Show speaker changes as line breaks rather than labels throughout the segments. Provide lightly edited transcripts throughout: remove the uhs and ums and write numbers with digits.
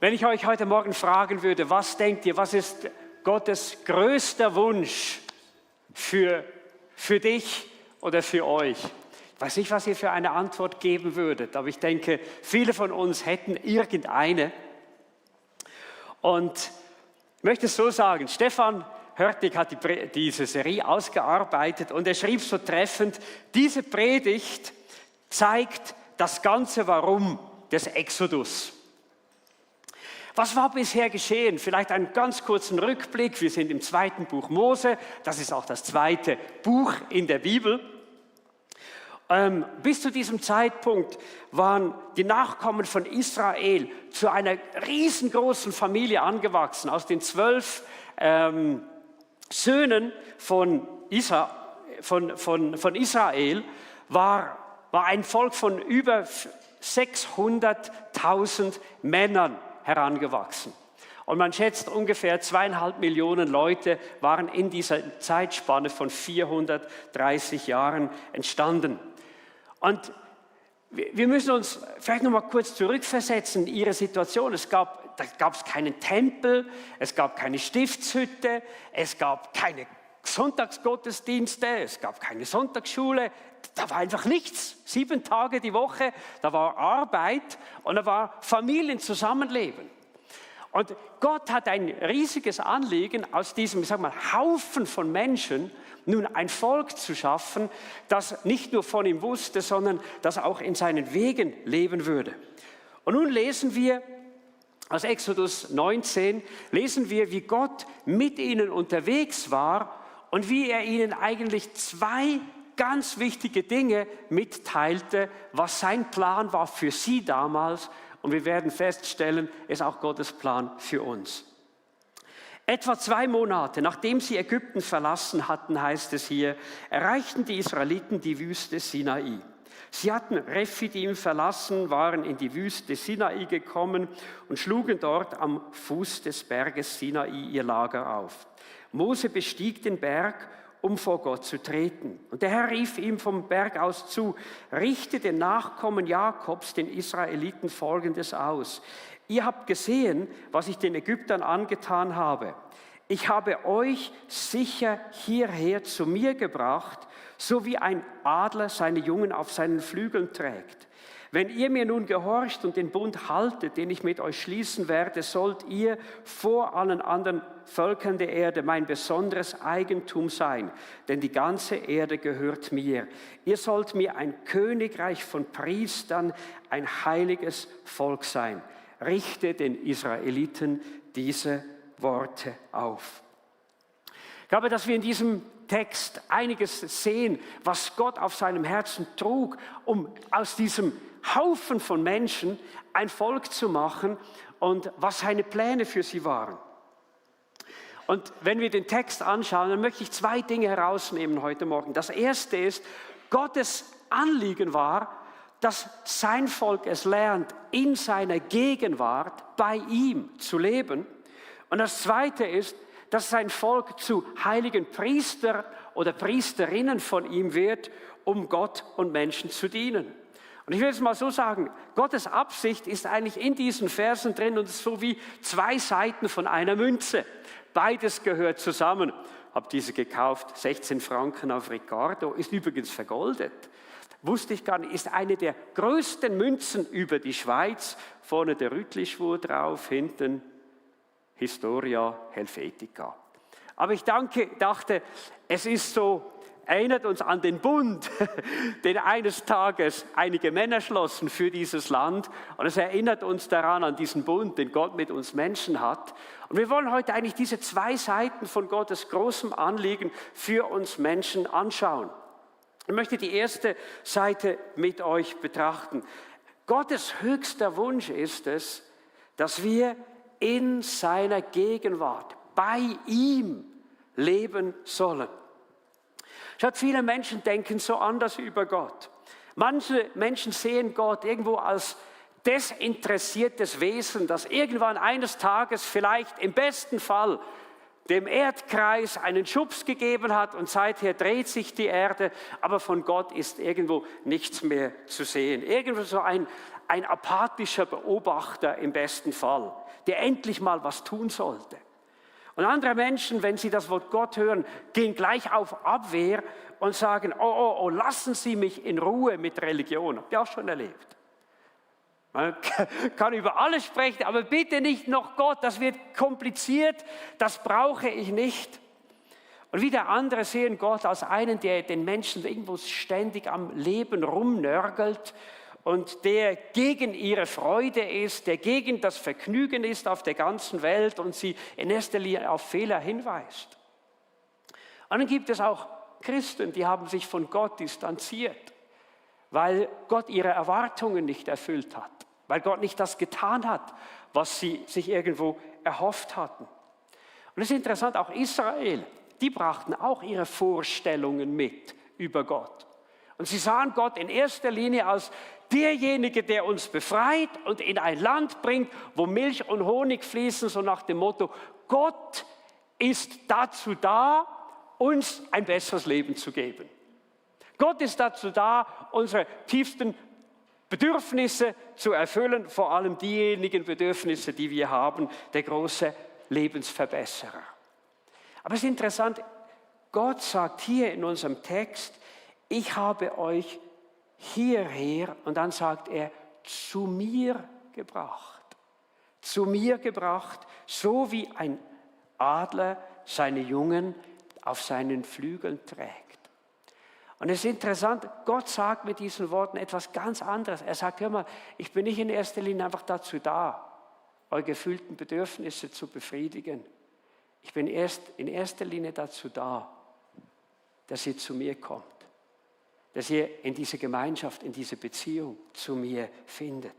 Wenn ich euch heute Morgen fragen würde, was denkt ihr, was ist Gottes größter Wunsch für dich oder für euch? Ich weiß nicht, was ihr für eine Antwort geben würdet, aber ich denke, viele von uns hätten irgendeine. Und ich möchte es so sagen, Stefan Hörtig hat diese Serie ausgearbeitet und er schrieb so treffend, diese Predigt zeigt das ganze Warum des Exodus. Was war bisher geschehen? Vielleicht einen ganz kurzen Rückblick. Wir sind im 2. Buch Mose. Das ist auch das 2. Buch in der Bibel. Bis zu diesem Zeitpunkt waren die Nachkommen von Israel zu einer riesengroßen Familie angewachsen. Aus den 12 Söhnen von Israel war ein Volk von über 600.000 Männern herangewachsen. Und man schätzt, ungefähr 2,5 Millionen Leute waren in dieser Zeitspanne von 430 Jahren entstanden. Und wir müssen uns vielleicht noch mal kurz zurückversetzen in ihre Situation. Da gab es keinen Tempel, es gab keine Stiftshütte, es gab keine Sonntagsgottesdienste, es gab keine Sonntagsschule. Da war einfach nichts. 7 Tage die Woche, da war Arbeit und da war Familienzusammenleben. Und Gott hat ein riesiges Anliegen, aus diesem, Haufen von Menschen nun ein Volk zu schaffen, das nicht nur von ihm wusste, sondern das auch in seinen Wegen leben würde. Und nun lesen wir aus Exodus 19, wie Gott mit ihnen unterwegs war und wie er ihnen eigentlich 2 ganz wichtige Dinge mitteilte, was sein Plan war für sie damals. Und wir werden feststellen, ist auch Gottes Plan für uns. Etwa 2 Monate, nachdem sie Ägypten verlassen hatten, heißt es hier, erreichten die Israeliten die Wüste Sinai. Sie hatten Rephidim verlassen, waren in die Wüste Sinai gekommen und schlugen dort am Fuß des Berges Sinai ihr Lager auf. Mose bestieg den Berg, um vor Gott zu treten. Und der Herr rief ihm vom Berg aus zu, richte den Nachkommen Jakobs, den Israeliten, Folgendes aus. Ihr habt gesehen, was ich den Ägyptern angetan habe. Ich habe euch sicher hierher zu mir gebracht, so wie ein Adler seine Jungen auf seinen Flügeln trägt. Wenn ihr mir nun gehorcht und den Bund haltet, den ich mit euch schließen werde, sollt ihr vor allen anderen Völkern der Erde mein besonderes Eigentum sein, denn die ganze Erde gehört mir. Ihr sollt mir ein Königreich von Priestern, ein heiliges Volk sein. Richte den Israeliten diese Worte auf. Ich glaube, dass wir in diesem Text einiges sehen, was Gott auf seinem Herzen trug, um aus diesem Haufen von Menschen ein Volk zu machen und was seine Pläne für sie waren. Und wenn wir den Text anschauen, dann möchte ich 2 Dinge herausnehmen heute Morgen. Das erste ist, Gottes Anliegen war, dass sein Volk es lernt, in seiner Gegenwart bei ihm zu leben. Und das zweite ist, dass sein Volk zu heiligen Priester oder Priesterinnen von ihm wird, um Gott und Menschen zu dienen. Und ich will es mal so sagen, Gottes Absicht ist eigentlich in diesen Versen drin und es ist so wie 2 Seiten von einer Münze. Beides gehört zusammen. Ich habe diese gekauft, 16 Franken auf Ricardo, ist übrigens vergoldet. Wusste ich gar nicht, ist eine der größten Münzen über die Schweiz. Vorne der Rütli-Schwur drauf, hinten Historia Helvetica. Aber ich dachte, es ist so, erinnert uns an den Bund, den eines Tages einige Männer schlossen für dieses Land. Und es erinnert uns daran, an diesen Bund, den Gott mit uns Menschen hat. Und wir wollen heute eigentlich diese 2 Seiten von Gottes großem Anliegen für uns Menschen anschauen. Ich möchte die erste Seite mit euch betrachten. Gottes höchster Wunsch ist es, dass wir in seiner Gegenwart, bei ihm leben sollen. Schaut, viele Menschen denken so anders über Gott. Manche Menschen sehen Gott irgendwo als desinteressiertes Wesen, das irgendwann eines Tages vielleicht im besten Fall dem Erdkreis einen Schubs gegeben hat und seither dreht sich die Erde, aber von Gott ist irgendwo nichts mehr zu sehen. Irgendwo so ein ein apathischer Beobachter im besten Fall, der endlich mal was tun sollte. Und andere Menschen, wenn sie das Wort Gott hören, gehen gleich auf Abwehr und sagen, oh, lassen Sie mich in Ruhe mit Religion. Habt ihr auch schon erlebt? Man kann über alles sprechen, aber bitte nicht noch Gott, das wird kompliziert, das brauche ich nicht. Und wieder andere sehen Gott als einen, der den Menschen irgendwo ständig am Leben rumnörgelt und der gegen ihre Freude ist, der gegen das Vergnügen ist auf der ganzen Welt und sie in erster Linie auf Fehler hinweist. Und dann gibt es auch Christen, die haben sich von Gott distanziert, weil Gott ihre Erwartungen nicht erfüllt hat, weil Gott nicht das getan hat, was sie sich irgendwo erhofft hatten. Und es ist interessant, auch Israel, die brachten auch ihre Vorstellungen mit über Gott. Und sie sahen Gott in erster Linie als derjenige, der uns befreit und in ein Land bringt, wo Milch und Honig fließen, so nach dem Motto, Gott ist dazu da, uns ein besseres Leben zu geben. Gott ist dazu da, unsere tiefsten Bedürfnisse zu erfüllen, vor allem diejenigen Bedürfnisse, die wir haben, der große Lebensverbesserer. Aber es ist interessant, Gott sagt hier in unserem Text, ich habe euch hierher, und dann sagt er, zu mir gebracht. Zu mir gebracht, so wie ein Adler seine Jungen auf seinen Flügeln trägt. Und es ist interessant, Gott sagt mit diesen Worten etwas ganz anderes. Er sagt, hör mal, ich bin nicht in erster Linie einfach dazu da, eure gefühlten Bedürfnisse zu befriedigen. Ich bin in erster Linie dazu da, dass ihr zu mir kommt, dass ihr in diese Gemeinschaft, in diese Beziehung zu mir findet.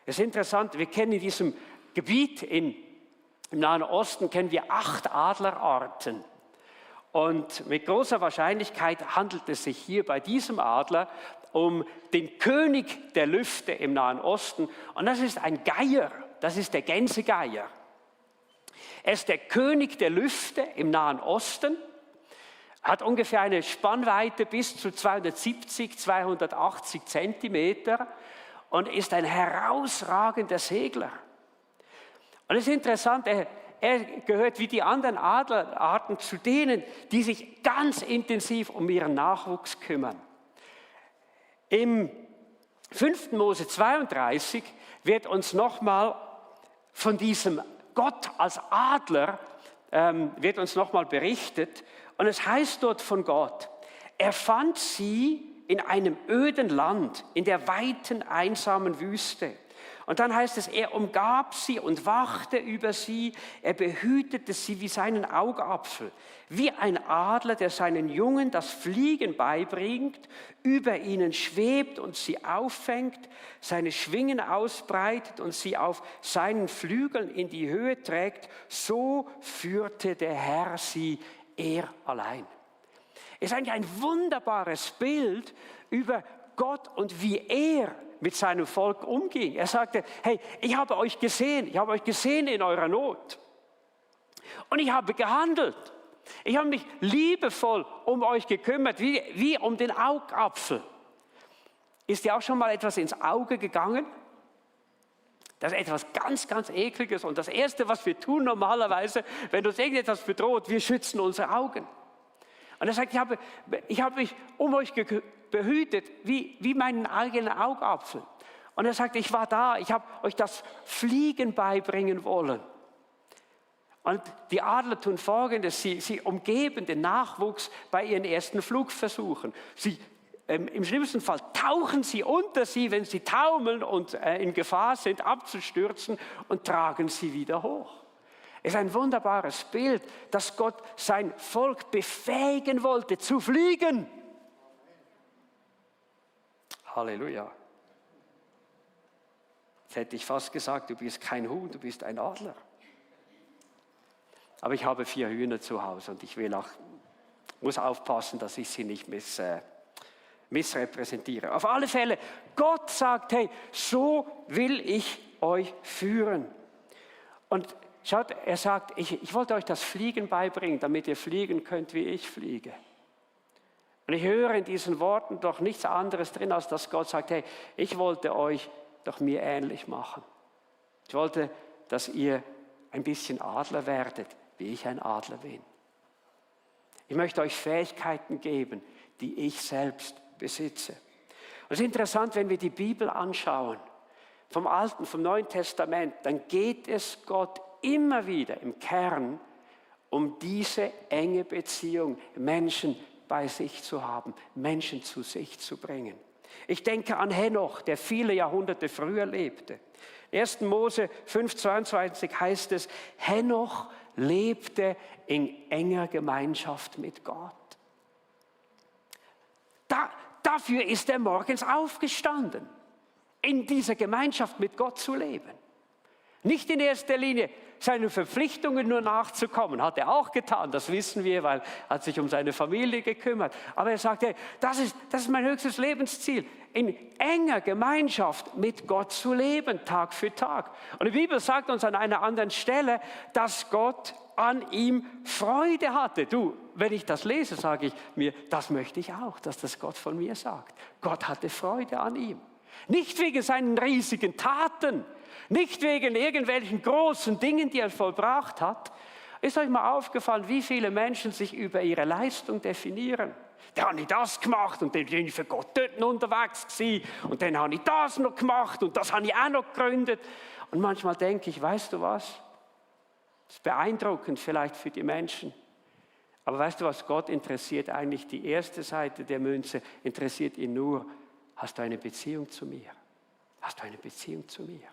Es ist interessant, wir kennen in diesem Gebiet im Nahen Osten, kennen wir 8 Adlerarten. Und mit großer Wahrscheinlichkeit handelt es sich hier bei diesem Adler um den König der Lüfte im Nahen Osten. Und das ist ein Geier, das ist der Gänsegeier. Er ist der König der Lüfte im Nahen Osten, hat ungefähr eine Spannweite bis zu 270, 280 Zentimeter und ist ein herausragender Segler. Und es ist interessant, er gehört wie die anderen Adlerarten zu denen, die sich ganz intensiv um ihren Nachwuchs kümmern. Im 5. Mose 32 wird uns nochmal von diesem Gott als Adler wird uns nochmal berichtet. Und es heißt dort von Gott, er fand sie in einem öden Land, in der weiten, einsamen Wüste. Und dann heißt es, er umgab sie und wachte über sie, er behütete sie wie seinen Augapfel, wie ein Adler, der seinen Jungen das Fliegen beibringt, über ihnen schwebt und sie auffängt, seine Schwingen ausbreitet und sie auf seinen Flügeln in die Höhe trägt, so führte der Herr sie, er allein. Es ist eigentlich ein wunderbares Bild über Gott und wie er mit seinem Volk umging. Er sagte, hey, ich habe euch gesehen in eurer Not. Und ich habe gehandelt. Ich habe mich liebevoll um euch gekümmert, wie um den Augapfel. Ist dir auch schon mal etwas ins Auge gegangen? Das ist etwas ganz, ganz Ekliges. Und das Erste, was wir tun normalerweise, wenn uns irgendetwas bedroht, wir schützen unsere Augen. Und er sagt, ich habe mich um euch behütet, wie meinen eigenen Augapfel. Und er sagt, ich war da, ich habe euch das Fliegen beibringen wollen. Und die Adler tun Folgendes, sie umgeben den Nachwuchs bei ihren ersten Flugversuchen. Im schlimmsten Fall tauchen sie unter sie, wenn sie taumeln und in Gefahr sind, abzustürzen, und tragen sie wieder hoch. Es ist ein wunderbares Bild, dass Gott sein Volk befähigen wollte, zu fliegen. Halleluja. Jetzt hätte ich fast gesagt, du bist kein Huhn, du bist ein Adler. Aber ich habe 4 Hühner zu Hause und ich muss aufpassen, dass ich sie nicht missrepräsentiere. Auf alle Fälle, Gott sagt, hey, so will ich euch führen. Und schaut, er sagt, ich wollte euch das Fliegen beibringen, damit ihr fliegen könnt, wie ich fliege. Und ich höre in diesen Worten doch nichts anderes drin, als dass Gott sagt, hey, ich wollte euch doch mir ähnlich machen. Ich wollte, dass ihr ein bisschen Adler werdet, wie ich ein Adler bin. Ich möchte euch Fähigkeiten geben, die ich selbst besitze. Und es ist interessant, wenn wir die Bibel anschauen, vom Alten, vom Neuen Testament, dann geht es Gott immer wieder im Kern um diese enge Beziehung, Menschen bei sich zu haben, Menschen zu sich zu bringen. Ich denke an Henoch, der viele Jahrhunderte früher lebte. 1. Mose 5,22 heißt es, Henoch lebte in enger Gemeinschaft mit Gott. Dafür ist er morgens aufgestanden, in dieser Gemeinschaft mit Gott zu leben. Nicht in erster Linie seinen Verpflichtungen nur nachzukommen, hat er auch getan, das wissen wir, weil er hat sich um seine Familie gekümmert. Aber er sagte, das ist mein höchstes Lebensziel, in enger Gemeinschaft mit Gott zu leben, Tag für Tag. Und die Bibel sagt uns an einer anderen Stelle, dass Gott an ihm Freude hatte. Du, wenn ich das lese, sage ich mir, das möchte ich auch, dass das Gott von mir sagt. Gott hatte Freude an ihm. Nicht wegen seinen riesigen Taten, nicht wegen irgendwelchen großen Dingen, die er vollbracht hat. Ist euch mal aufgefallen, wie viele Menschen sich über ihre Leistung definieren? Der habe ich das gemacht und dann bin ich für Gott dort unterwegs gewesen und dann habe ich das noch gemacht und das habe ich auch noch gegründet. Und manchmal denke ich, weißt du was? Das ist beeindruckend vielleicht für die Menschen. Aber weißt du was, Gott interessiert eigentlich die erste Seite der Münze, interessiert ihn nur, hast du eine Beziehung zu mir? Hast du eine Beziehung zu mir?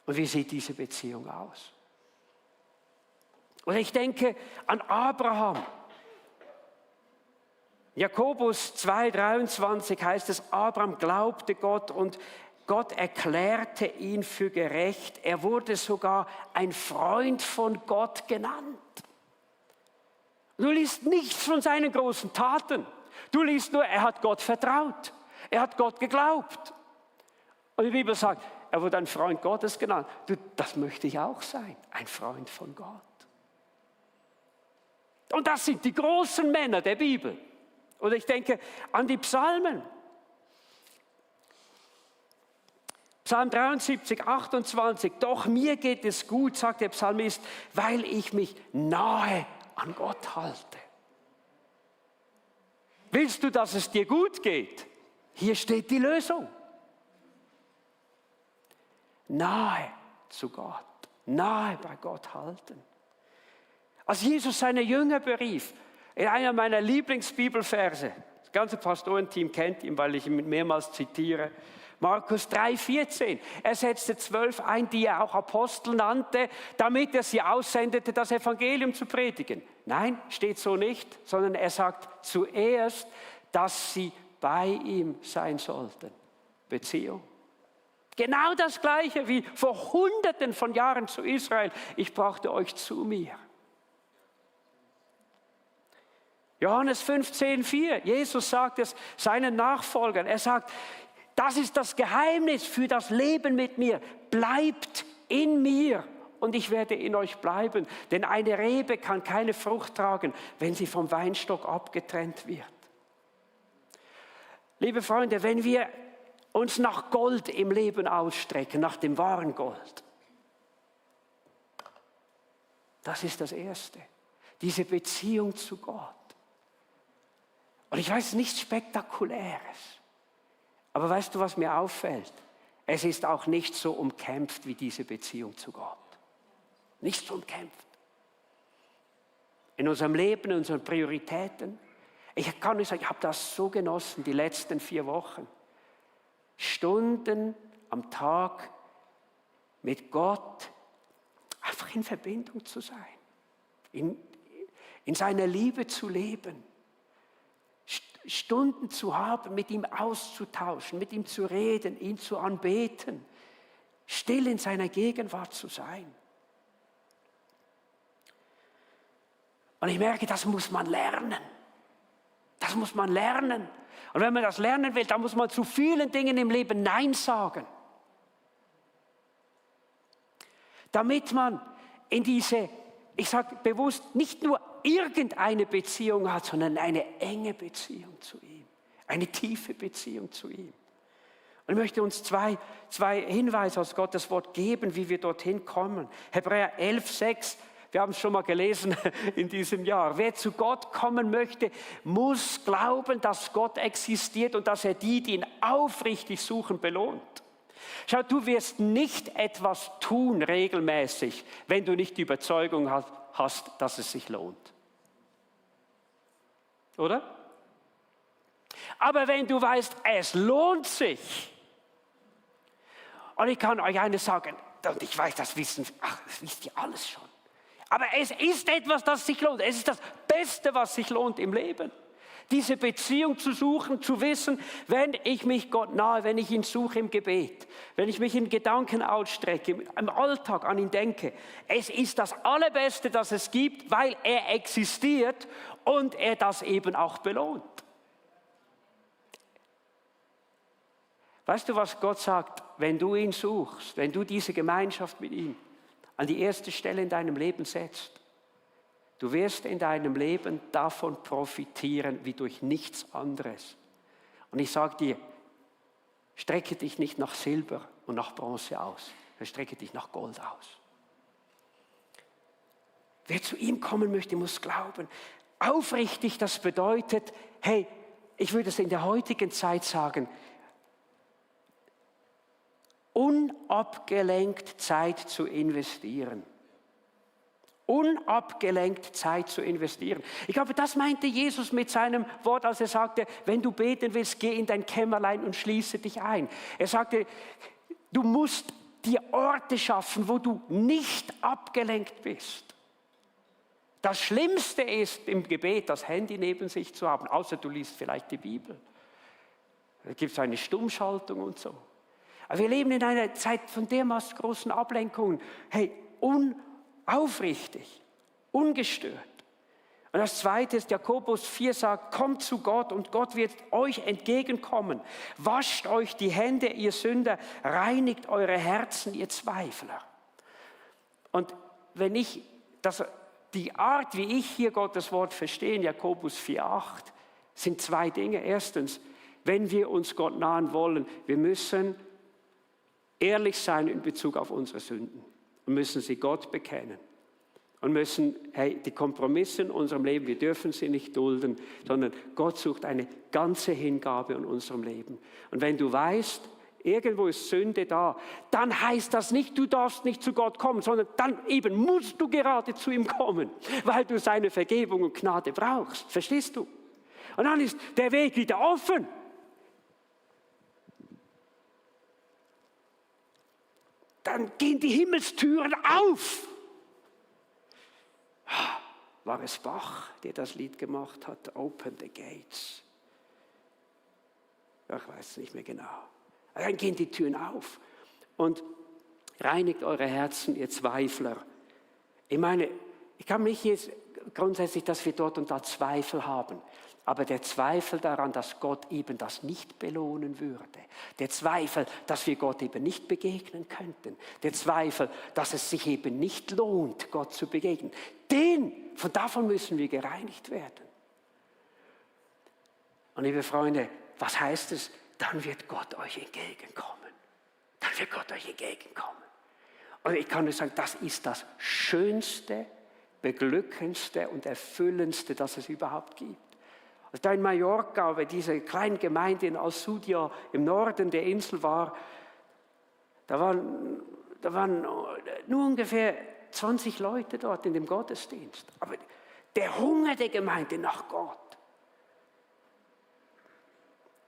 Und wie sieht diese Beziehung aus? Und ich denke an Abraham. Jakobus 2,23 heißt es, Abraham glaubte Gott und Gott erklärte ihn für gerecht. Er wurde sogar ein Freund von Gott genannt. Du liest nichts von seinen großen Taten. Du liest nur, er hat Gott vertraut. Er hat Gott geglaubt. Und die Bibel sagt, er wurde ein Freund Gottes genannt. Du, das möchte ich auch sein, ein Freund von Gott. Und das sind die großen Männer der Bibel. Oder ich denke an die Psalmen. Psalm 73, 28. Doch mir geht es gut, sagt der Psalmist, weil ich mich nahe an Gott halte. Willst du, dass es dir gut geht? Hier steht die Lösung. Nahe zu Gott, nahe bei Gott halten. Als Jesus seine Jünger berief, in einer meiner Lieblingsbibelverse, das ganze Pastorenteam kennt ihn, weil ich ihn mehrmals zitiere, Markus 3,14. Er setzte 12 ein, die er auch Apostel nannte, damit er sie aussendete, das Evangelium zu predigen. Nein, steht so nicht, sondern er sagt zuerst, dass sie bei ihm sein sollten. Beziehung. Genau das Gleiche wie vor Hunderten von Jahren zu Israel. Ich brachte euch zu mir. Johannes 15,4. Jesus sagt es seinen Nachfolgern. Er sagt, das ist das Geheimnis für das Leben mit mir. Bleibt in mir und ich werde in euch bleiben. Denn eine Rebe kann keine Frucht tragen, wenn sie vom Weinstock abgetrennt wird. Liebe Freunde, wenn wir uns nach Gold im Leben ausstrecken, nach dem wahren Gold, das ist das Erste. Diese Beziehung zu Gott. Und ich weiß, nichts Spektakuläres. Aber weißt du, was mir auffällt? Es ist auch nicht so umkämpft wie diese Beziehung zu Gott. Nicht so umkämpft. In unserem Leben, in unseren Prioritäten. Ich kann nicht sagen, ich habe das so genossen, die letzten 4 Wochen. Stunden am Tag mit Gott einfach in Verbindung zu sein. In seiner Liebe zu leben. Stunden zu haben, mit ihm auszutauschen, mit ihm zu reden, ihn zu anbeten, still in seiner Gegenwart zu sein. Und ich merke, das muss man lernen. Das muss man lernen. Und wenn man das lernen will, dann muss man zu vielen Dingen im Leben Nein sagen. Damit man in diese, ich sage bewusst, nicht nur irgendeine Beziehung hat, sondern eine enge Beziehung zu ihm. Eine tiefe Beziehung zu ihm. Und ich möchte uns zwei Hinweise aus Gottes Wort geben, wie wir dorthin kommen. Hebräer 11,6, wir haben es schon mal gelesen in diesem Jahr. Wer zu Gott kommen möchte, muss glauben, dass Gott existiert und dass er die ihn aufrichtig suchen, belohnt. Schau, du wirst nicht etwas tun regelmäßig, wenn du nicht die Überzeugung hast, dass es sich lohnt. Oder? Aber wenn du weißt, es lohnt sich, und ich kann euch eines sagen, und ich weiß, das wisst ihr alles schon. Aber es ist etwas, das sich lohnt. Es ist das Beste, was sich lohnt im Leben. Diese Beziehung zu suchen, zu wissen, wenn ich mich Gott nahe, wenn ich ihn suche im Gebet, wenn ich mich in Gedanken ausstrecke, im Alltag an ihn denke. Es ist das Allerbeste, das es gibt, weil er existiert und er das eben auch belohnt. Weißt du, was Gott sagt, wenn du ihn suchst, wenn du diese Gemeinschaft mit ihm an die erste Stelle in deinem Leben setzt? Du wirst in deinem Leben davon profitieren wie durch nichts anderes. Und ich sage dir, strecke dich nicht nach Silber und nach Bronze aus, sondern strecke dich nach Gold aus. Wer zu ihm kommen möchte, muss glauben. Aufrichtig, das bedeutet, hey, ich würde es in der heutigen Zeit sagen, unabgelenkt Zeit zu investieren. Unabgelenkt Zeit zu investieren. Ich glaube, das meinte Jesus mit seinem Wort, als er sagte, wenn du beten willst, geh in dein Kämmerlein und schließe dich ein. Er sagte, du musst dir Orte schaffen, wo du nicht abgelenkt bist. Das Schlimmste ist im Gebet, das Handy neben sich zu haben, außer du liest vielleicht die Bibel. Da gibt es eine Stummschaltung und so. Aber wir leben in einer Zeit von dermaßen großen Ablenkungen. Hey, unaufrichtig, ungestört. Und das Zweite ist, Jakobus 4 sagt, kommt zu Gott und Gott wird euch entgegenkommen. Wascht euch die Hände, ihr Sünder, reinigt eure Herzen, ihr Zweifler. Und wenn ich die Art, wie ich hier Gottes Wort verstehe, in Jakobus 4,8, sind zwei Dinge. Erstens, wenn wir uns Gott nahen wollen, wir müssen ehrlich sein in Bezug auf unsere Sünden und müssen sie Gott bekennen und müssen, die Kompromisse in unserem Leben, wir dürfen sie nicht dulden, sondern Gott sucht eine ganze Hingabe in unserem Leben. Und wenn du weißt, irgendwo ist Sünde da, dann heißt das nicht, du darfst nicht zu Gott kommen, sondern dann eben musst du gerade zu ihm kommen, weil du seine Vergebung und Gnade brauchst. Verstehst du? Und dann ist der Weg wieder offen. Dann gehen die Himmelstüren auf. War es Bach, der das Lied gemacht hat? Open the gates. Ich weiß es nicht mehr genau. Dann gehen die Türen auf. Und reinigt eure Herzen, ihr Zweifler. Ich meine, ich kann nicht jetzt grundsätzlich, dass wir dort und da Zweifel haben. Aber der Zweifel daran, dass Gott eben das nicht belohnen würde. Der Zweifel, dass wir Gott eben nicht begegnen könnten. Der Zweifel, dass es sich eben nicht lohnt, Gott zu begegnen. Davon müssen wir gereinigt werden. Und liebe Freunde, was heißt es? Dann wird Gott euch entgegenkommen. Dann wird Gott euch entgegenkommen. Und ich kann nur sagen, das ist das Schönste, Beglückendste und Erfüllendste, das es überhaupt gibt. Als da in Mallorca, bei dieser kleinen Gemeinde in Alsudia im Norden der Insel war, da waren nur ungefähr 20 Leute dort in dem Gottesdienst. Aber der Hunger der Gemeinde nach Gott,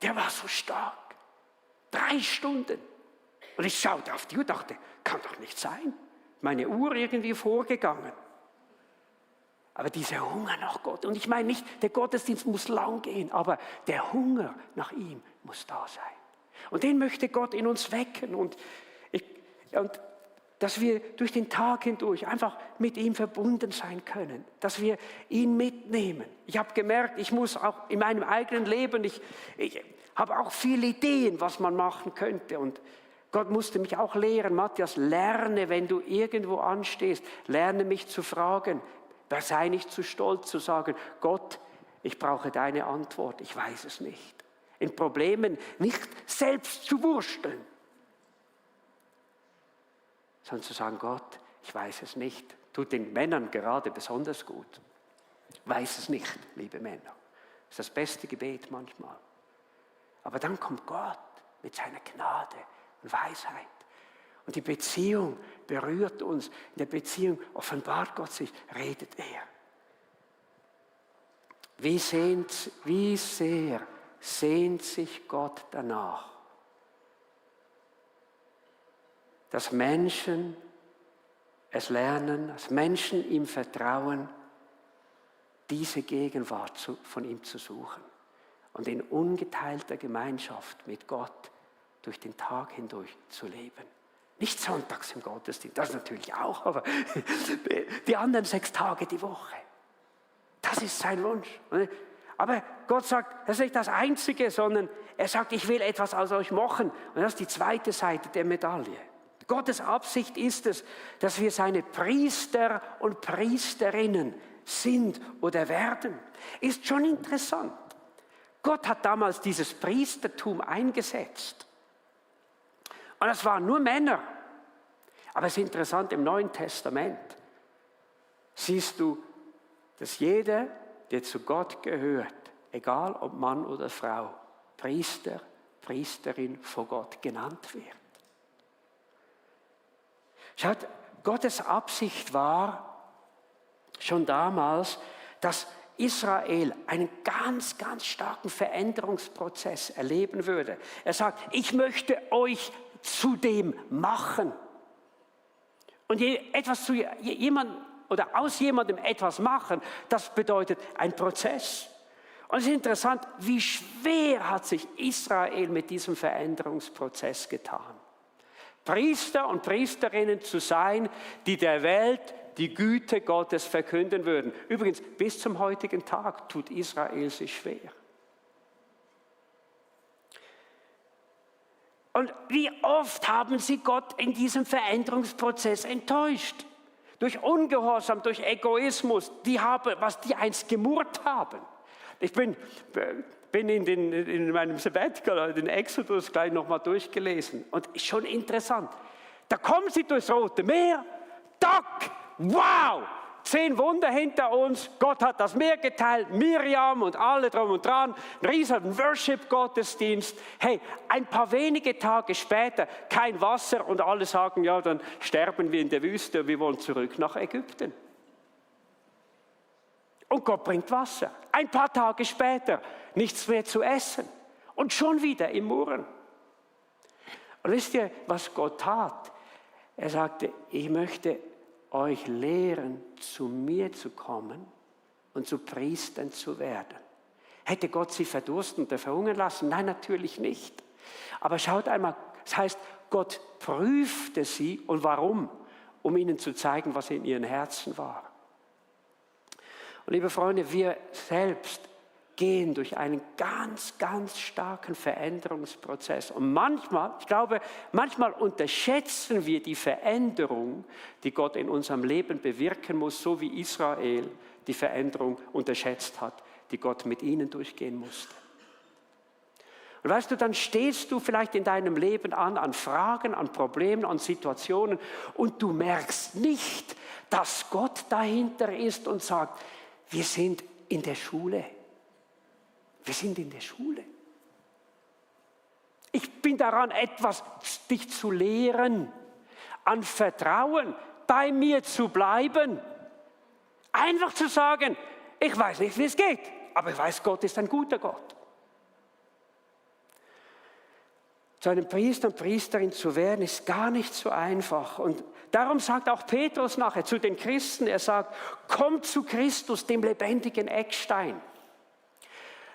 der war so stark. 3 Stunden. Und ich schaute auf die Uhr und dachte, kann doch nicht sein. Meine Uhr irgendwie vorgegangen. Aber dieser Hunger nach Gott, und ich meine nicht, der Gottesdienst muss lang gehen, aber der Hunger nach ihm muss da sein. Und den möchte Gott in uns wecken und dass wir durch den Tag hindurch einfach mit ihm verbunden sein können, dass wir ihn mitnehmen. Ich habe gemerkt, ich muss auch in meinem eigenen Leben, ich habe auch viele Ideen, was man machen könnte, und Gott musste mich auch lehren, Matthias, lerne, wenn du irgendwo anstehst, lerne mich zu fragen. Sei nicht zu stolz zu sagen, Gott, ich brauche deine Antwort, ich weiß es nicht. in Problemen nicht selbst zu wursteln, sondern zu sagen, Gott, ich weiß es nicht. Tut den Männern gerade besonders gut. Weiß es nicht, liebe Männer. Das ist das beste Gebet manchmal. Aber dann kommt Gott mit seiner Gnade und Weisheit. Und die Beziehung berührt uns. In der Beziehung offenbart Gott sich, redet er. Wie sehr sehnt sich Gott danach, dass Menschen es lernen, dass Menschen ihm vertrauen, diese Gegenwart von ihm zu suchen und in ungeteilter Gemeinschaft mit Gott durch den Tag hindurch zu leben. Nicht sonntags im Gottesdienst, das natürlich auch, aber die anderen 6 Tage die Woche. Das ist sein Wunsch. Aber Gott sagt, das ist nicht das Einzige, sondern er sagt, ich will etwas aus euch machen. Und das ist die zweite Seite der Medaille. Gottes Absicht ist es, dass wir seine Priester und Priesterinnen sind oder werden. Ist schon interessant. Gott hat damals dieses Priestertum eingesetzt. Und das waren nur Männer. Aber es ist interessant, im Neuen Testament siehst du, dass jeder, der zu Gott gehört, egal ob Mann oder Frau, Priester, Priesterin vor Gott genannt wird. Schaut, Gottes Absicht war schon damals, dass Israel einen ganz, ganz starken Veränderungsprozess erleben würde. Er sagt, ich möchte euch zu dem machen. Und etwas zu jemandem oder aus jemandem etwas machen, das bedeutet ein Prozess. Und es ist interessant, wie schwer hat sich Israel mit diesem Veränderungsprozess getan. Priester und Priesterinnen zu sein, die der Welt die Güte Gottes verkünden würden. Übrigens, bis zum heutigen Tag tut Israel sich schwer. Und wie oft haben sie Gott in diesem Veränderungsprozess enttäuscht? Durch Ungehorsam, durch Egoismus, was die einst gemurrt haben. Ich bin in meinem Sabbatical, den Exodus, gleich nochmal durchgelesen. Und ist schon interessant. Da kommen sie durchs Rote Meer. Tack! Wow! 10 Wunder hinter uns. Gott hat das Meer geteilt. Miriam und alle drum und dran. Ein riesen Worship-Gottesdienst. Hey, ein paar wenige Tage später kein Wasser und alle sagen, ja, dann sterben wir in der Wüste. Wir wollen zurück nach Ägypten. Und Gott bringt Wasser. Ein paar Tage später nichts mehr zu essen. Und schon wieder im Murren. Und wisst ihr, was Gott tat? Er sagte, ich möchte euch lehren, zu mir zu kommen und zu Priestern zu werden. Hätte Gott sie verdursten oder verhungern lassen? Nein, natürlich nicht. Aber schaut einmal, das heißt, Gott prüfte sie. Und warum? Um ihnen zu zeigen, was in ihren Herzen war. Und liebe Freunde, wir selbst gehen durch einen ganz, ganz starken Veränderungsprozess. Und manchmal, ich glaube, manchmal unterschätzen wir die Veränderung, die Gott in unserem Leben bewirken muss, so wie Israel die Veränderung unterschätzt hat, die Gott mit ihnen durchgehen musste. Und weißt du, dann stehst du vielleicht in deinem Leben an Fragen, an Problemen, an Situationen und du merkst nicht, dass Gott dahinter ist und sagt, wir sind in der Schule. Wir sind in der Schule. Ich bin daran, dich zu lehren, an Vertrauen, bei mir zu bleiben. Einfach zu sagen, ich weiß nicht, wie es geht, aber ich weiß, Gott ist ein guter Gott. Zu einem Priester und Priesterin zu werden, ist gar nicht so einfach. Und darum sagt auch Petrus nachher zu den Christen, er sagt, kommt zu Christus, dem lebendigen Eckstein.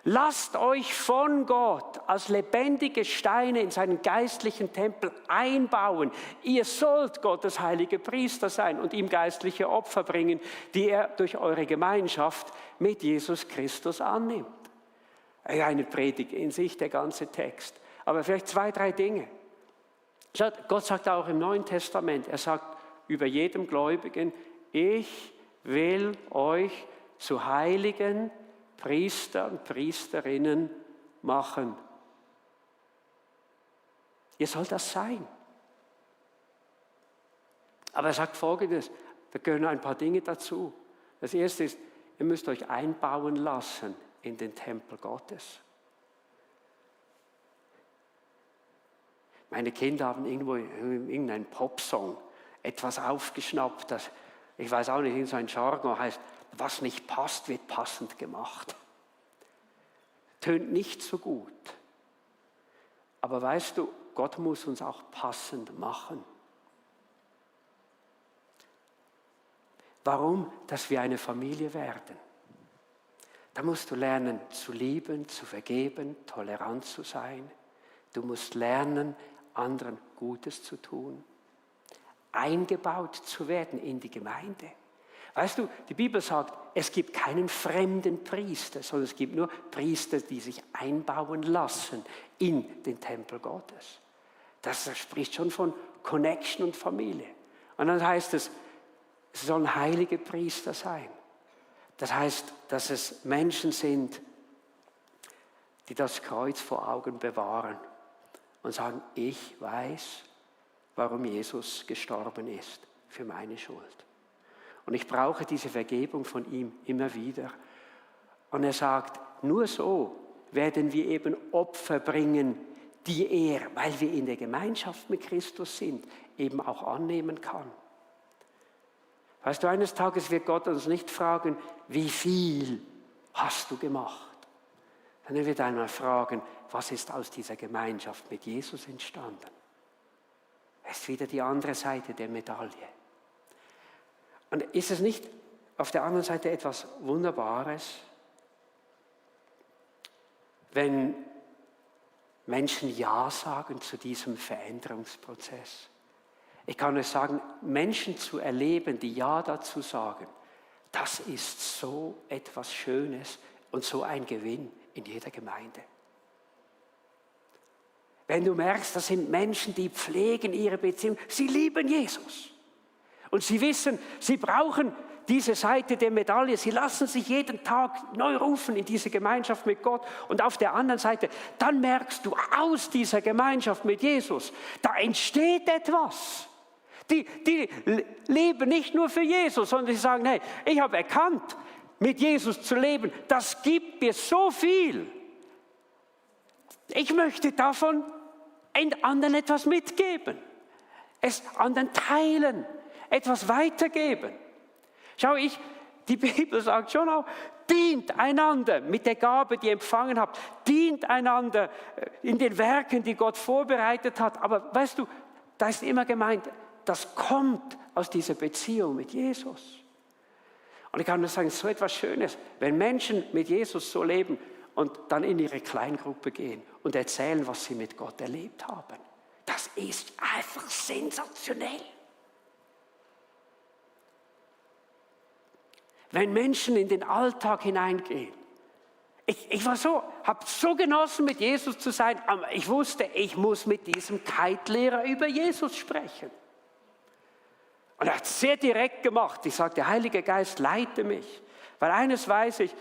Lasst euch von Gott als lebendige Steine in seinen geistlichen Tempel einbauen. Ihr sollt Gottes heilige Priester sein und ihm geistliche Opfer bringen, die er durch eure Gemeinschaft mit Jesus Christus annimmt. Eine Predigt in sich, der ganze Text. Aber vielleicht 2, 3 Dinge. Gott sagt auch im Neuen Testament, er sagt über jedem Gläubigen, ich will euch zu heiligen Priester und Priesterinnen machen. Ihr sollt das sein. Aber er sagt Folgendes, da gehören ein paar Dinge dazu. Das erste ist, ihr müsst euch einbauen lassen in den Tempel Gottes. Meine Kinder haben irgendwo in irgendeinem Popsong etwas aufgeschnappt, das, ich weiß auch nicht, in so ein Jargon heißt, was nicht passt, wird passend gemacht. Tönt nicht so gut. Aber weißt du, Gott muss uns auch passend machen. Warum? Dass wir eine Familie werden. Da musst du lernen zu lieben, zu vergeben, tolerant zu sein. Du musst lernen, anderen Gutes zu tun. Eingebaut zu werden in die Gemeinde. Weißt du, die Bibel sagt, es gibt keinen fremden Priester, sondern es gibt nur Priester, die sich einbauen lassen in den Tempel Gottes. Das spricht schon von Connection und Familie. Und dann heißt es sollen heilige Priester sein. Das heißt, dass es Menschen sind, die das Kreuz vor Augen bewahren und sagen, ich weiß, warum Jesus gestorben ist für meine Schuld. Und ich brauche diese Vergebung von ihm immer wieder. Und er sagt, nur so werden wir eben Opfer bringen, die er, weil wir in der Gemeinschaft mit Christus sind, eben auch annehmen kann. Weißt du, eines Tages wird Gott uns nicht fragen, wie viel hast du gemacht? Sondern er wird einmal fragen, was ist aus dieser Gemeinschaft mit Jesus entstanden? Das ist wieder die andere Seite der Medaille. Und ist es nicht auf der anderen Seite etwas Wunderbares, wenn Menschen Ja sagen zu diesem Veränderungsprozess? Ich kann euch sagen, Menschen zu erleben, die Ja dazu sagen, das ist so etwas Schönes und so ein Gewinn in jeder Gemeinde. Wenn du merkst, das sind Menschen, die pflegen ihre Beziehung, sie lieben Jesus. Und sie wissen, sie brauchen diese Seite der Medaille. Sie lassen sich jeden Tag neu rufen in diese Gemeinschaft mit Gott. Und auf der anderen Seite, dann merkst du aus dieser Gemeinschaft mit Jesus, da entsteht etwas. Die leben nicht nur für Jesus, sondern sie sagen, hey, ich habe erkannt, mit Jesus zu leben, das gibt mir so viel. Ich möchte davon anderen etwas mitgeben, es anderen teilen, etwas weitergeben. Schau, die Bibel sagt schon auch, dient einander mit der Gabe, die ihr empfangen habt, dient einander in den Werken, die Gott vorbereitet hat. Aber weißt du, da ist immer gemeint, das kommt aus dieser Beziehung mit Jesus. Und ich kann nur sagen, es ist so etwas Schönes, wenn Menschen mit Jesus so leben und dann in ihre Kleingruppe gehen und erzählen, was sie mit Gott erlebt haben. Das ist einfach sensationell. Wenn Menschen in den Alltag hineingehen. Ich habe so genossen, mit Jesus zu sein, aber ich wusste, ich muss mit diesem Kite-Lehrer über Jesus sprechen. Und er hat es sehr direkt gemacht. Ich sagte, der Heilige Geist, leite mich. Weil eines weiß ich,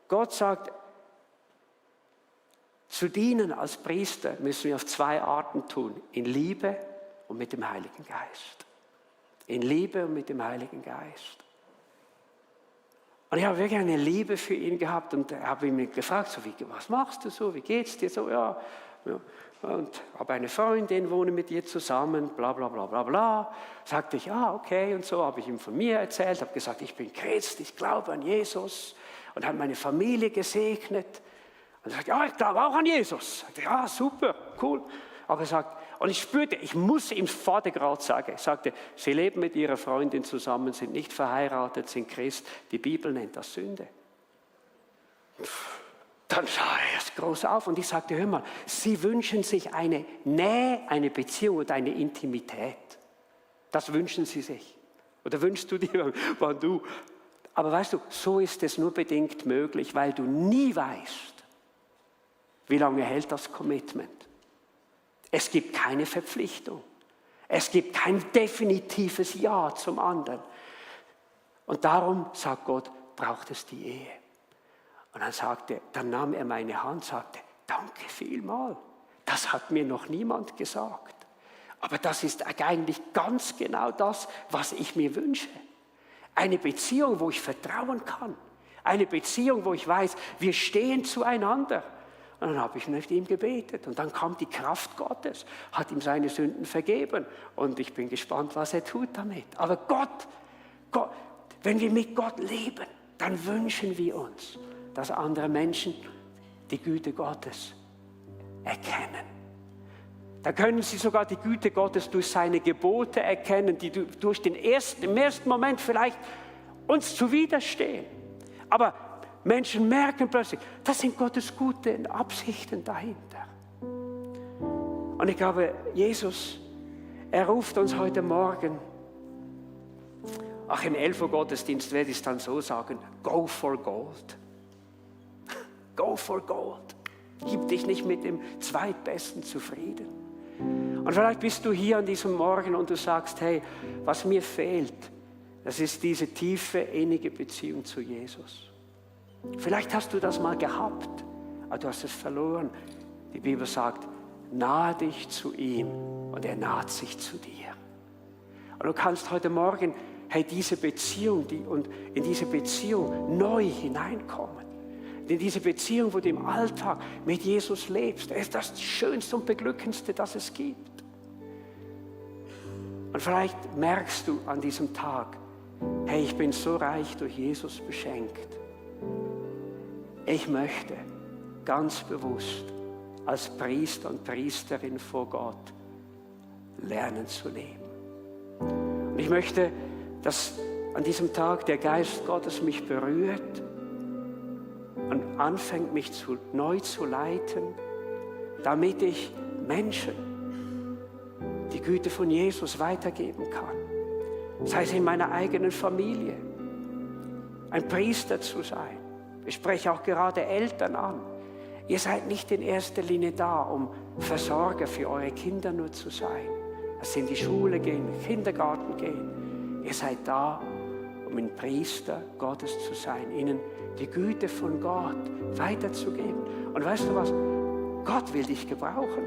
Gott sagt, zu dienen als Priester müssen wir auf zwei Arten tun. In Liebe und mit dem Heiligen Geist. In Liebe und mit dem Heiligen Geist. Und ich habe wirklich eine Liebe für ihn gehabt und habe ihn gefragt, so, was machst du so, wie geht's dir so, ja. Und habe eine Freundin, wohne mit ihr zusammen, bla bla bla bla bla. Sagte ich, okay und so, habe ich ihm von mir erzählt, habe gesagt, ich bin Christ, ich glaube an Jesus und habe meine Familie gesegnet. Und er sagt, ja, ich glaube auch an Jesus. Sagte, ja, super, cool. Aber er sagt, und ich spürte, ich muss ihm Vatergrad sagen. Ich sagte, sie leben mit ihrer Freundin zusammen, sind nicht verheiratet, sind Christ. Die Bibel nennt das Sünde. Dann sah er erst groß auf und ich sagte, hör mal, sie wünschen sich eine Nähe, eine Beziehung und eine Intimität. Das wünschen sie sich. Oder wünschst du dir, wann du... Aber weißt du, so ist es nur bedingt möglich, weil du nie weißt, wie lange hält das Commitment. Es gibt keine Verpflichtung. Es gibt kein definitives Ja zum anderen. Und darum, sagt Gott, braucht es die Ehe. Und dann nahm er meine Hand und sagte, danke vielmal. das hat mir noch niemand gesagt. Aber das ist eigentlich ganz genau das, was ich mir wünsche. Eine Beziehung, wo ich vertrauen kann. Eine Beziehung, wo ich weiß, wir stehen zueinander. Und dann habe ich mit ihm gebetet und dann kam die Kraft Gottes, hat ihm seine Sünden vergeben und ich bin gespannt, was er tut damit. Aber Gott, wenn wir mit Gott leben, dann wünschen wir uns, dass andere Menschen die Güte Gottes erkennen. Da können sie sogar die Güte Gottes durch seine Gebote erkennen, die durch im ersten Moment vielleicht uns zuwiderstehen. Aber Menschen merken plötzlich, das sind Gottes gute Absichten dahinter. Und ich glaube, Jesus, er ruft uns heute Morgen, im 11 Uhr Gottesdienst werde ich es dann so sagen, go for gold. Go for gold. Gib dich nicht mit dem Zweitbesten zufrieden. Und vielleicht bist du hier an diesem Morgen und du sagst, hey, was mir fehlt, das ist diese tiefe, innige Beziehung zu Jesus. Vielleicht hast du das mal gehabt, aber du hast es verloren. Die Bibel sagt, nahe dich zu ihm und er naht sich zu dir. Und du kannst heute Morgen, diese Beziehung und in diese Beziehung neu hineinkommen. In diese Beziehung, wo du im Alltag mit Jesus lebst. Er ist das Schönste und Beglückendste, das es gibt. Und vielleicht merkst du an diesem Tag, ich bin so reich durch Jesus beschenkt. Ich möchte ganz bewusst als Priester und Priesterin vor Gott lernen zu leben. Und ich möchte, dass an diesem Tag der Geist Gottes mich berührt und anfängt, mich neu zu leiten, damit ich Menschen die Güte von Jesus weitergeben kann. Sei es in meiner eigenen Familie, ein Priester zu sein. Ich spreche auch gerade Eltern an. Ihr seid nicht in erster Linie da, um Versorger für eure Kinder nur zu sein. Dass sie in die Schule gehen, in den Kindergarten gehen. Ihr seid da, um ein Priester Gottes zu sein, ihnen die Güte von Gott weiterzugeben. Und weißt du was? Gott will dich gebrauchen.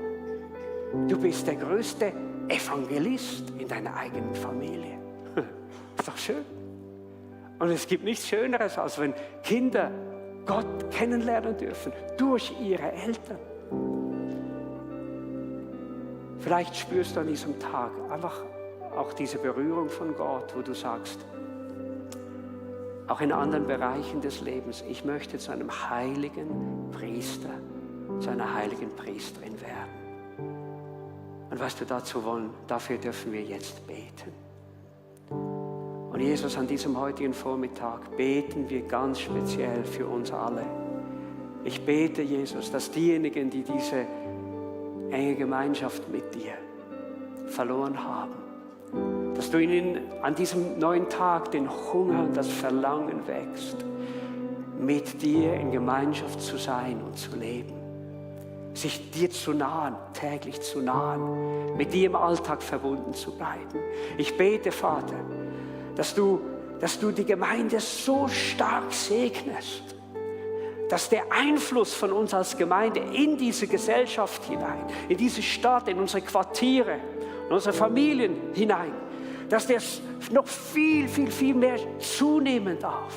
Du bist der größte Evangelist in deiner eigenen Familie. Ist doch schön. Und es gibt nichts Schöneres, als wenn Kinder Gott kennenlernen dürfen durch ihre Eltern. Vielleicht spürst du an diesem Tag einfach auch diese Berührung von Gott, wo du sagst, auch in anderen Bereichen des Lebens, ich möchte zu einem heiligen Priester, zu einer heiligen Priesterin werden. Und was du dazu wollen, dafür dürfen wir jetzt beten. Und Jesus, an diesem heutigen Vormittag beten wir ganz speziell für uns alle. Ich bete, Jesus, dass diejenigen, die diese enge Gemeinschaft mit dir verloren haben, dass du ihnen an diesem neuen Tag den Hunger und das Verlangen wächst, mit dir in Gemeinschaft zu sein und zu leben. Sich dir zu nahen, täglich zu nahen, mit dir im Alltag verbunden zu bleiben. Ich bete, Vater, dass du die Gemeinde so stark segnest, dass der Einfluss von uns als Gemeinde in diese Gesellschaft hinein, in diese Stadt, in unsere Quartiere, in unsere Familien hinein, dass der noch viel, viel, viel mehr zunehmen darf,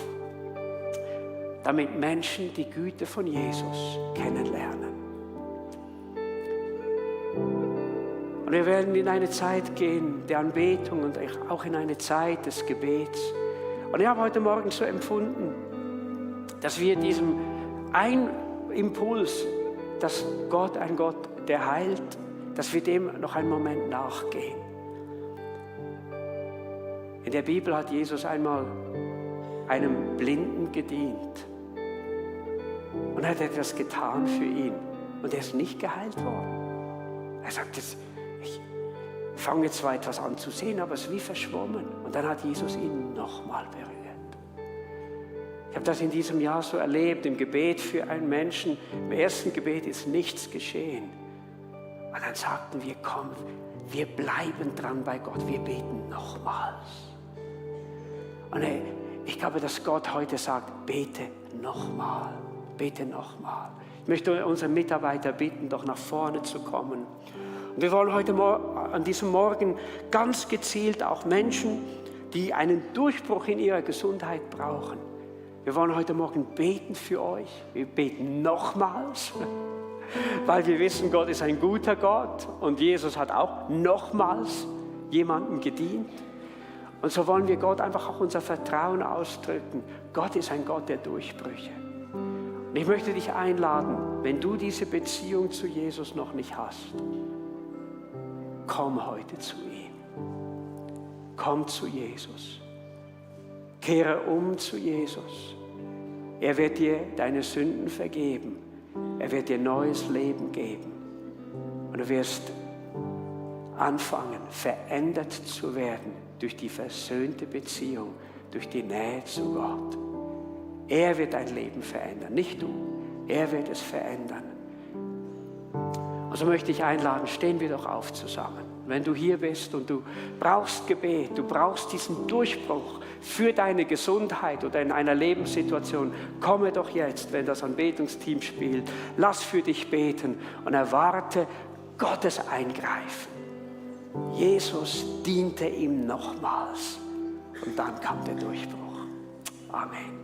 damit Menschen die Güte von Jesus kennenlernen. Und wir werden in eine Zeit gehen der Anbetung und auch in eine Zeit des Gebets. Und ich habe heute Morgen so empfunden, dass wir diesem Impuls, dass Gott ein Gott, der heilt, dass wir dem noch einen Moment nachgehen. In der Bibel hat Jesus einmal einem Blinden gedient und hat etwas getan für ihn und er ist nicht geheilt worden. Er sagt jetzt, ich fange jetzt zwar etwas an zu sehen, aber es ist wie verschwommen. Und dann hat Jesus ihn nochmal berührt. Ich habe das in diesem Jahr so erlebt, im Gebet für einen Menschen. Im ersten Gebet ist nichts geschehen. Und dann sagten wir, komm, wir bleiben dran bei Gott, wir beten nochmals. Und ich glaube, dass Gott heute sagt, bete nochmal, bete nochmal. Ich möchte unsere Mitarbeiter bitten, doch nach vorne zu kommen. Und wir wollen heute an diesem Morgen ganz gezielt auch Menschen, die einen Durchbruch in ihrer Gesundheit brauchen. Wir wollen heute Morgen beten für euch. Wir beten nochmals, weil wir wissen, Gott ist ein guter Gott und Jesus hat auch nochmals jemandem gedient. Und so wollen wir Gott einfach auch unser Vertrauen ausdrücken. Gott ist ein Gott der Durchbrüche. Und ich möchte dich einladen, wenn du diese Beziehung zu Jesus noch nicht hast, komm heute zu ihm. Komm zu Jesus. Kehre um zu Jesus. Er wird dir deine Sünden vergeben. Er wird dir neues Leben geben. Und du wirst anfangen, verändert zu werden durch die versöhnte Beziehung, durch die Nähe zu Gott. Er wird dein Leben verändern, nicht du. Er wird es verändern. Und so möchte ich einladen, stehen wir doch auf zusammen. Wenn du hier bist und du brauchst Gebet, du brauchst diesen Durchbruch für deine Gesundheit oder in einer Lebenssituation, komme doch jetzt, wenn das Anbetungsteam spielt. Lass für dich beten und erwarte Gottes Eingreifen. Jesus diente ihm nochmals und dann kam der Durchbruch. Amen.